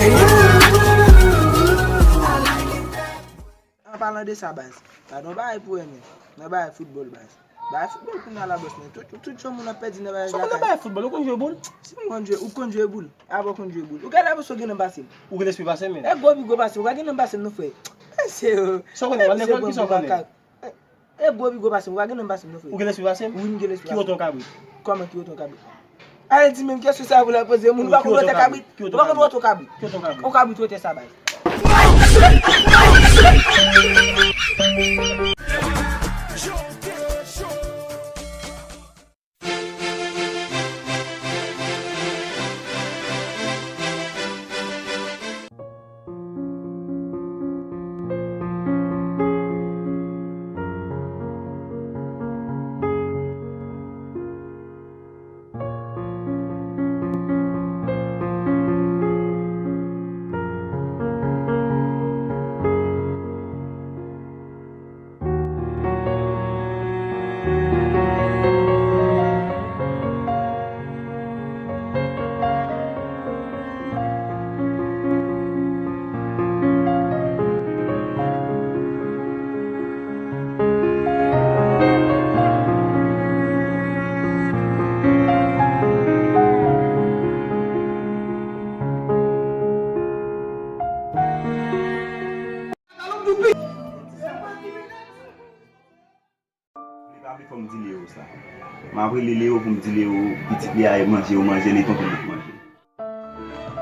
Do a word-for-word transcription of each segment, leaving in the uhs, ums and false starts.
An palan de sa, baz, gade yon bagay pou wè, men. Nan bagay foutbòl, baz. Bagay foutbòl kounye a la, bòs, men. Tout, tout jan moun ap pèdi nan bagay lakay. Sa w konn nan bagay foutbòl, ou konn jwe boul? Si m konn jwe, ou konn jwe boul? Apa w konn jwe boul? Ou gade, apa w gen nan pase m? Ou gen lespri pase m, men. E gwo pi gwo pase m, ou pa gen nan pase m, non, frè. Mesye, o. Sa w konnen, w al lekòl, kisa w konnen? E gwo pi gwo pase m, ou pa gen nan pase m, non, frè. Ou gen lespri pase m? Wi, m gen lespri pase m. Ki wote yon kabrit? Kòman ki wote yon kabrit? Ale di menm kesyon sa pou la poze moun, ou pa konn wote kabrit? Ou pa konn wote yon kabrit? Ki wote yon kabrit? Yon kabrit wote sa bay. Vle pa vle, fò m di Leo sa. M ap rele Leo pou m di Leo, pitit li a, e manje, yo manje, li tonton ap manje.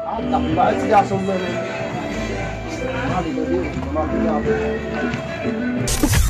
Ah, m t ap pale ti gason m renmen. M ale tande, m ap vini avè w.